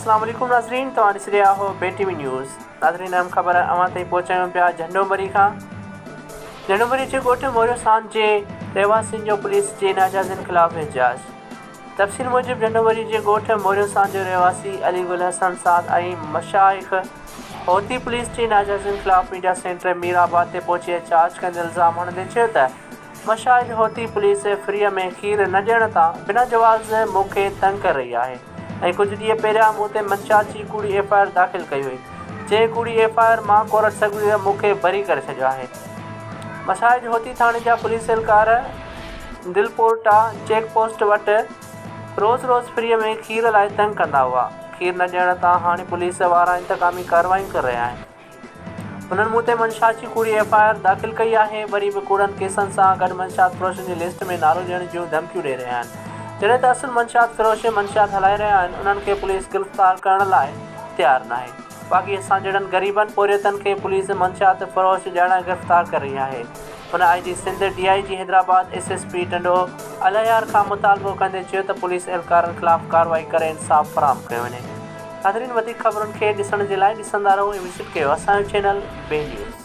اسلام عليڪم ناظرين توهان ڏسي رهيا آهو بي ٽي وي نيوز ناظرين اهم خبر اوهان تائين پهچايون پيا جهنڊو مري کان جهنڊو مري جي ڳوٺ موريو سان جي رهواسين جو پوليس جي ناجائزين خلاف احتجاج تفصيل موجب جهنڊو مري جي ڳوٺ موريو سان جو رهواسي علي گل حسن سعد ۽ مشائخ هوتي پوليس جي ناجائزين خلاف ميڊيا سينٽر مير آباد تي پهچي احتجاج ڪندي الزام هڻندي چيو ته مشاهد هوتي پوليس فريء ۾ کير نه ڏيڻ تان بنا جواز مون کي تنگ ڪري رهي آهي ۽ ڪجهه ڏينهن پهريان مون تي منشيات جي ڪوڙي ايف I R داخل ڪئي هئي جنهن ڪوڙي ايف I R مان ڪورٽ سڳوريء مون کي بري ڪري ڇڏيو آهي. مشاهد هوتي ٿاڻي جا پوليس اهلڪار دلپورٽا چيڪ پوسٽ وٽ روز روز فريء ۾ کير لاء تنگ ڪندا هئا کير نه ڏيڻ تان هاڻي پوليس وارا انتقامي ڪارروايون ڪري رهيا آهن. هنن مون تي منشيات جي ڪوڙي ايف I R داخل ڪئي آهي، وري به ڪوڙن ڪيسن سان گڏ منشيات فروشن جي لسٽ ۾ نالو ڏيڻ جون ڌمڪيون ڏئي رهيا آهن، جڏهن ته اصل منشيات فروش منشيات هلائي رهيا آهن، انهن کي پوليس گرفتار ڪرڻ لاء تيار ناهي، باقي اسان جهڙن غريبن پورهيتن کي پوليس منشيات فروش ڄاڻائي گرفتار ڪري رهي آهي. هن I G Sindh, D I G Hyderabad, S S P Tando Allahyar کان مطالبو ڪندي چيو ته پوليس اهلڪارن خلاف ڪارروائي ڪري انصاف فراهم ڪيو وڃي. ناظرين وڌيڪ خبرن کي ڏسڻ جي لاء ڏسندا رهو ۽ وزٽ ڪيو اسان جو چينل بي نيوز.